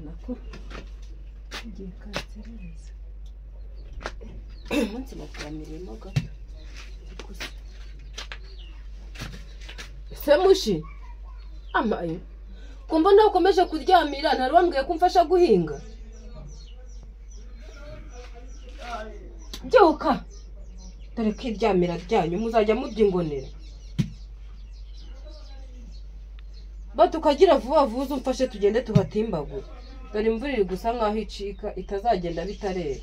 Nako ngiye kanserereza. Umunsi nakuyamiriyemo gato. Se mushi amaye ko mbona ukomeje kuryamira ntari wambwiye ko umfasha guhinga. Byuka dore ko iryamira ryanyu muzajya mubyingonera. Batukagira vuba vuba umfashe tugende tuhatimbagura. Dore imvura iri gusa nkaho icika itazagenda bitarera.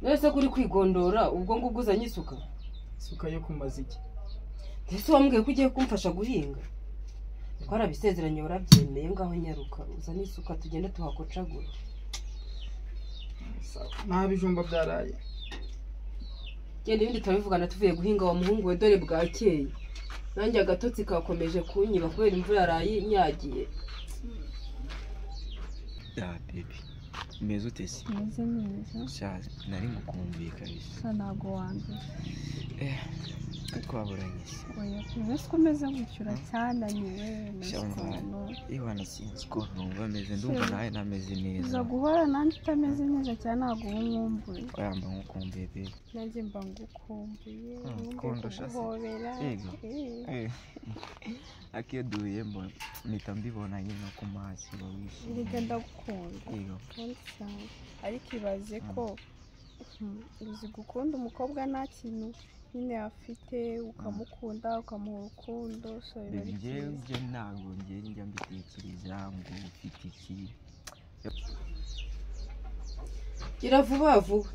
Nese kuri kwigondora ubwo ngubwo uzanye isuka? Isuka yo kumaza iki? Ese wambwiye ko ugiye kumfasha guhinga? Twarabisezeranye warabyemeye, ngaho nyaruka uzane isuka tugende tuhakocagura. Nta bijumba byaraye. Genda ibindi turabivugana tuvuye guhinga wa muhungu we, dore bwakeye. Nanjye agatotsi kakomeje kunyiba kubera imvura yaraye inyagiye. Ya baby, umeze ute se? Meze neza. Sha nari ngukumbuye kabisa. Sha ntago wanduye. Twaburanye se. Oya, uzi ko umeze gutyo uracyananiwe. Iwana sinzi ko numva meze, ndumva nawe ntameze neza. Uza guhora nanjye utameze neza cyane ntabwo uba unkumbuye. Oya mba nkukumbuye baby. Nanjye mba ngukumbuye. Kundusha se. Yego. Akiyo duhuye mbona mpita mbibona nyine ku maso uba wishimye. Erega ndagukunda. Yego. Kandi cyane. Ariko ibaze ko uzi gukunda umukobwa nta kintu nyine afite, ukamukunda ukamuha urukundo. So biba ari byiza. Njye ntabwo njya mbitekereza ngo ufite iki. Gira vuba vuba.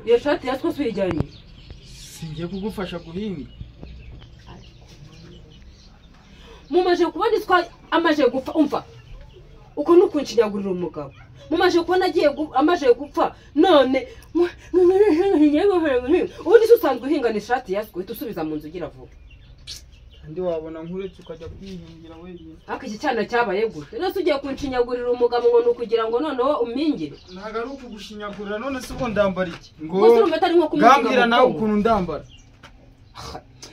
Iyo shati ya twose uyijyanye? Singiye kugufasha guhinga. Mumaje kubona iswa amaje gupfa, umva uko nukunshinyagurira umugabo. Mumaje kubona agiye amaje gupfa none ubundi se usanzwe uhingana ishati ya uhita usubiza mu nzu ugira vuba. Kandi wabona nkuretse ukajya kwihingira wenyine. Ariko iki cyana cyabaye gute? None se ugiye kunshinyagurira umugabo ngo nukugira ngo noneho umpingire? Ntabwo ari ukugushinyagurira, none se ubwo ndambara iki? Ngo urumva atari nko kumuhinga. Ngambwira nawe ukuntu ndambara.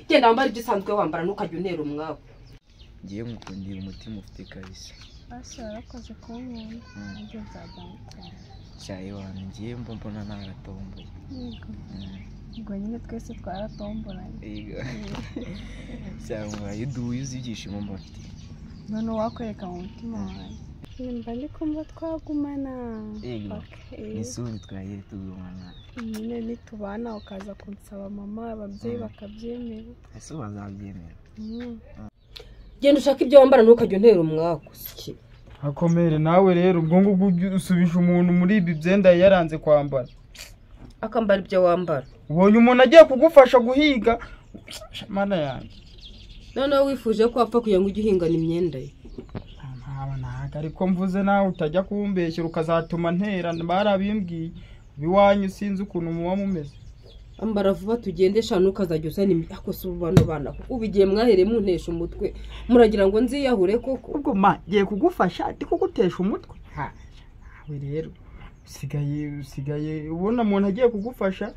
Genda wambara ibyo usanzwe wambara ntukajya untera umwaku. Ngiye ngukundira umutima ufite kabisa. Basi warakoze kunkunda, nanjye nzajya ngukunda. Sha ewana ngiye mbona naratomboye. Yego. Ubwo nyine twese twaratomboranye. Yego. Sha iyo duhuye uzi ibyishimo mba mfite. None wakwereka mu mutima wanjye. Nimba ndi kumva twagumana. Yego. N'isuri twagiye tugumana. Nyine nitubana ukaza kunsaba mama ababyeyi bakabyemera. Ese bazabyemera? Genda ushaka ibyo wambara ntukajya untera umwaku. Hakomere nawe rero ubwo ngubwo usubije umuntu muri ibi byenda yaranze kwambara. Akambara ibyo wambara. Ubonye umuntu agiye kugufasha guhiga mana yanjye. Noneho wifuje ko apfa kugira ngo ujye uhingana imyenda ye. Ntabwo ariko mvuze nawe utajya kumbeshyira ukazatuma ntera, barabimbwiye. Iwanyu sinzi ukuntu muba mumeze. Ambara vuba tugende sha ntukazajya uzana ako si bano bana ubu igihe mwahereye muntesha umutwe muragira ngo nziyahure koko. Ubwo ma ngiye kugufasha ndi kugutesha umutwe. Nawe rero usigaye ubona umuntu agiye kugufasha.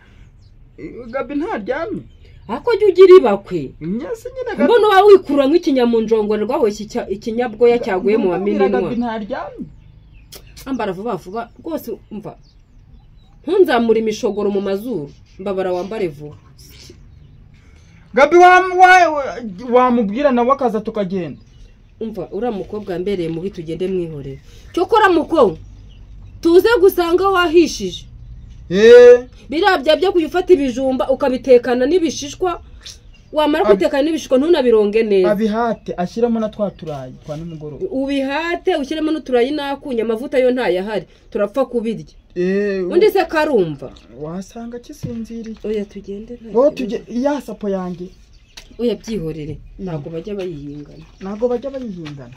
Gabi ntaryamye. Ako jya ugira ibakwe. Imyese nyine gabi. Mbona uba wikura nk'ikinyamunjongore rwaboshye ikinyabwoya cyaguye mu bamininwa. Gabi ntaryamye. Ambara vuba vuba rwose umva. Ntunzamura imishogoro mu mazuru. Mbabara wambare vuba. Gabi wamubwira nawe akaza tukagenda. Umva uriya mukobwa mbereye mubi tugende mwihorere. Cyokora muko tuze gusanga wahishije. Birabya byo kuyufata ibijumba ukabitekana n'ibishishwa, wamara kubitekana n'ibishishwa ntunabironge neza. Abihate ashyiramo na twa turayi twa nimugoroba. Ubihate ushyiremo n'uturayi nakunya, amavuta yo ntayahari turapfa kubirya. Undi se karumva wasanga kisinziriye. Oya tugende nta. Ngo tujye ya sapo yanjye. Oya byihorere ntabwo bajya bayihingana. Ntabwo bajya bayihingana.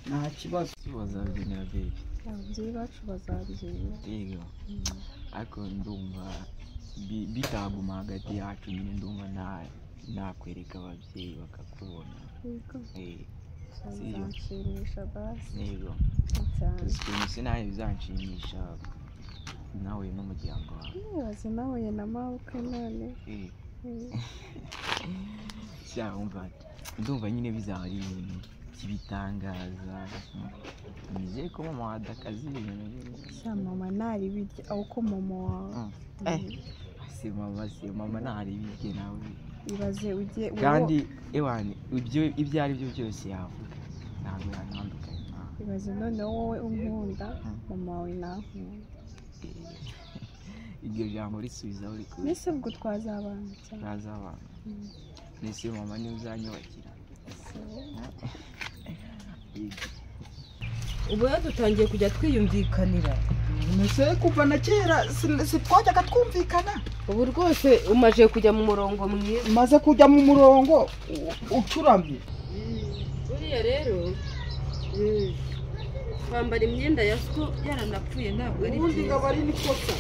Nta kibazo. Bazabyemera baby. Ababyeyi bacu bazabyemera. Yego. Ariko ndumva bitaguma hagati yacu nyine, ndumva nakwereka ababyeyi bakakubona. Bizanshimisha basi. Yego. Cyane. Ukuntu se nawe bizanshimisha nawe n'umuryango wawe. Nibaze nahuye na mabukwe none. Sha umva ndumva nyine bizaba ari ibintu by'ibitangaza. Nizeye ko mama wadakazi ibintu nyine. Sha mama ntari birya ahubwo mama wawe. Si mama ntari birye nawe. Ibaze ujye kandi ewani ibyo ari byo byose yavuga ntabwo yantandukanye. Ibaze noneho wowe unkunda mama wawe nankunda. Iryo jambo risubizaho rikuru. Mbese ubwo twazabana cyane. Twazabana. Mbese mama niwe uzanyubakira. Ubu rero dutangiye kujya twiyumvikanira. Mbese kuva na kera si twajyaga twumvikana. Ubu rwose umaze kujya mu murongo mwiza. Maze kujya mu murongo ucuramye. Buriya rero kwambara imyenda ya siko yaranapfuye ntabwo ari byiza. Ubundi ngaba ari n'ikosa.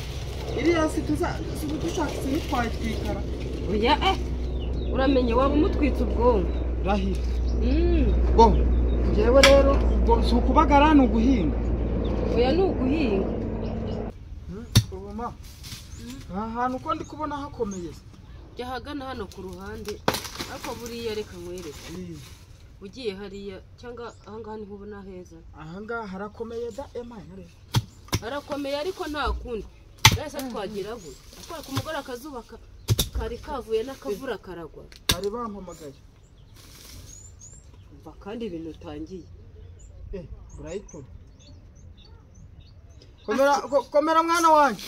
Iriya si dushaka sinitwayitwikara. Oya uramenye waba umutwitse ubwonko. Rahira. Bo njyewe rero ubwo si ukubagara ni uguhinga. Oya ni uguhinga. Ubu ma aha hantu uko ndi kubona hakomeye. Jya ahagana hano ku ruhande ariko buriya reka nkwereke. Ugiye hariya cyangwa ahangaha niho ubona heza. Ahangaha harakomeye da emaye. Harakomeye ariko nta kundi. Ese twagira gute? Akora ku mugore akazuba kari kavuye n'akavura karagwa. Bari bampamagaye. Umva kandi ibintu utangiye. Burayito. Komera mwana wanjye.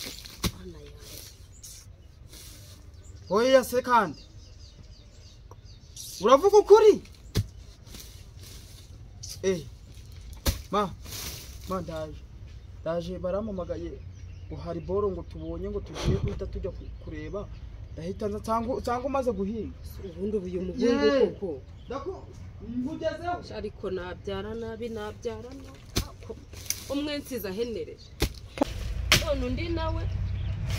Oya se kandi. Uravuga ukuri? Ma ndaje barampamagaye ngo hari boro ngo tubonye ngo tugiye guhita tujya kureba ndahita nza cyangwa umaze guhinga. Ubundi uyu muhungu koko. Nkugezeho. Ariko nabyara nabi umwe nsiza ahenereje. None undi nawe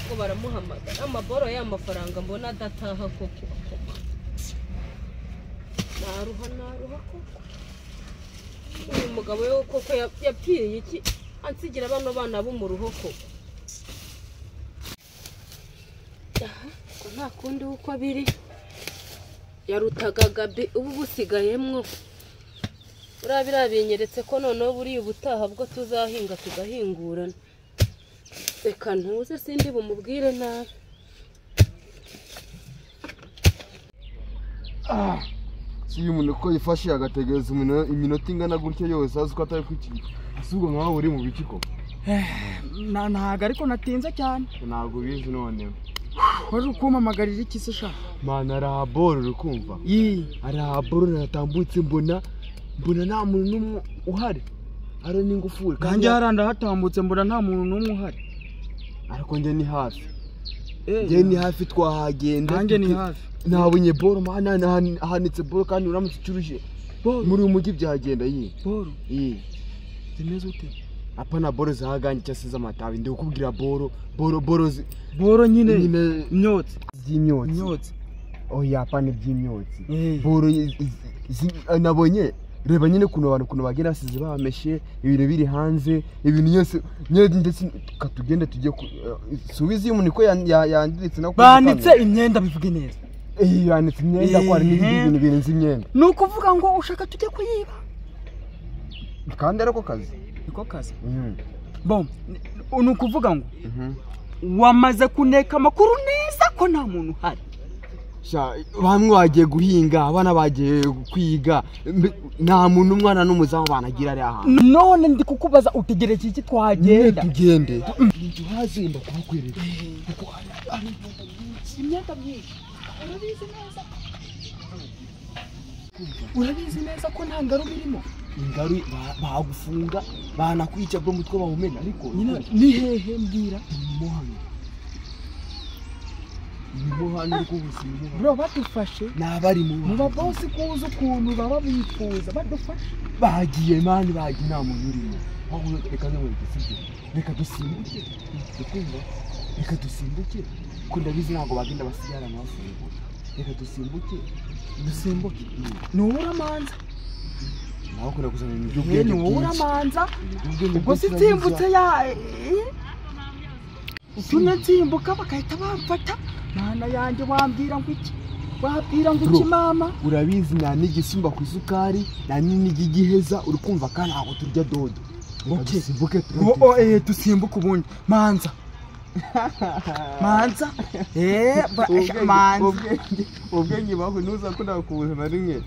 ngo baramuhamagara amaboro y'amafaranga mbona adataha koko. Naruha koko. Uyu mugabo we koko yapfiriye iki ansigira bano bana bo mu ruho koko. Ko nta kundi uko biri yarutaga Gabi ubu busigayemwo. Uriya binyeretse ko noneho buriya ubutaha bwo tuzahinga tugahingurana. Reka ntuze sindi bumubwire nabi. Si uyu muntu ko yifashe agategereza iminota ingana gutya yose azi ko atari kwiki. Asubwo nkaho uri mu biki koko. Ntago ariko natinze cyane. Ntabwo bizi none. Wari ukumpamagarira iki se sha? Mana araboro uri kumva. Araboro natambutse mbona nta muntu n'umwe uhari. Ari n'ingufuri. Kandi haranda hatambutse mbona nta muntu n'umwe uhari. Ariko njye ni hafi. Njye ni hafi twahagenda. Nanjye ni hafi. Nabonye boro mana ahanitse boro kandi uramutse ucuruje. Muri uyu mujyi byagenda yi. Boro? Zimeze ute? Apana boro zahaganye cyangwa se z'amatabi ndi kukubwira boro boro boro boro nyine imyotsi by'imyotsi. Oya apana iby'imyotsi. Boro nabonye reba nyine kuno abantu kuno bagenda basize bameshe ibintu biri hanze ibintu yose nyine ndetse katugende tujye subize umuntu ko yandiritse no banitse imyenda bivuge neza. Yanitse imyenda ko hari n'ibindi bintu birenze imyenda. Ni ukuvuga ngo ushaka tujye kuyiba. Kandi ariko kazi. Niko kazi. Bon, ni ukuvuga ngo wamaze kuneka amakuru neza ko nta muntu uhari. Bamwe bagiye guhinga, abana bagiye kwiga, nta muntu umwana n'umuzamu banagira ari ahantu. None ndi kukubaza utegereje iki twagenda? Tugende. Tuhazimba kuhakwereka. Kuko ari imyenda myinshi. Urabizi neza. Urabizi neza ko nta ngaru birimo. Ingaru bagufunga banakwica bwo mutwe bawumena ariko ni hehe mbwira? Ni hano rwose. Bro badufashe nabari mu babosi kuza ukuntu baba bifuza badufashe. Bagiye mani bagiye nta muntu urimo. Aho reka nkwereke sibyo. Reka dusimbuke. Ukumva? Reka dusimbuke. Ko ndabizi ntabwo bagenda basigara bafungura. Reka dusimbuke. Dusimbuke. Nubura manza. Wakunda kuzana ibintu by'ubwenge ni wowe bwinshi. Uramanza. Ubwenge Ubwo bwinshi. si nsimbutse ya utumye nsimbuka bagahita bamfata, mana yanjye, wambwira ngo iki? Wabwira ngo iki? Bro. Mama. Urabizi, nta n'igisumba ku isukari, nta n'igiheza, uri kumva, kandi ntabwo turya dodo. Reka Okay. dusimbuke. Oh, dusimbuke ubundi. Manza, manza, manza. Ubwenge bawe ntuzakunda kubuzana rimwe.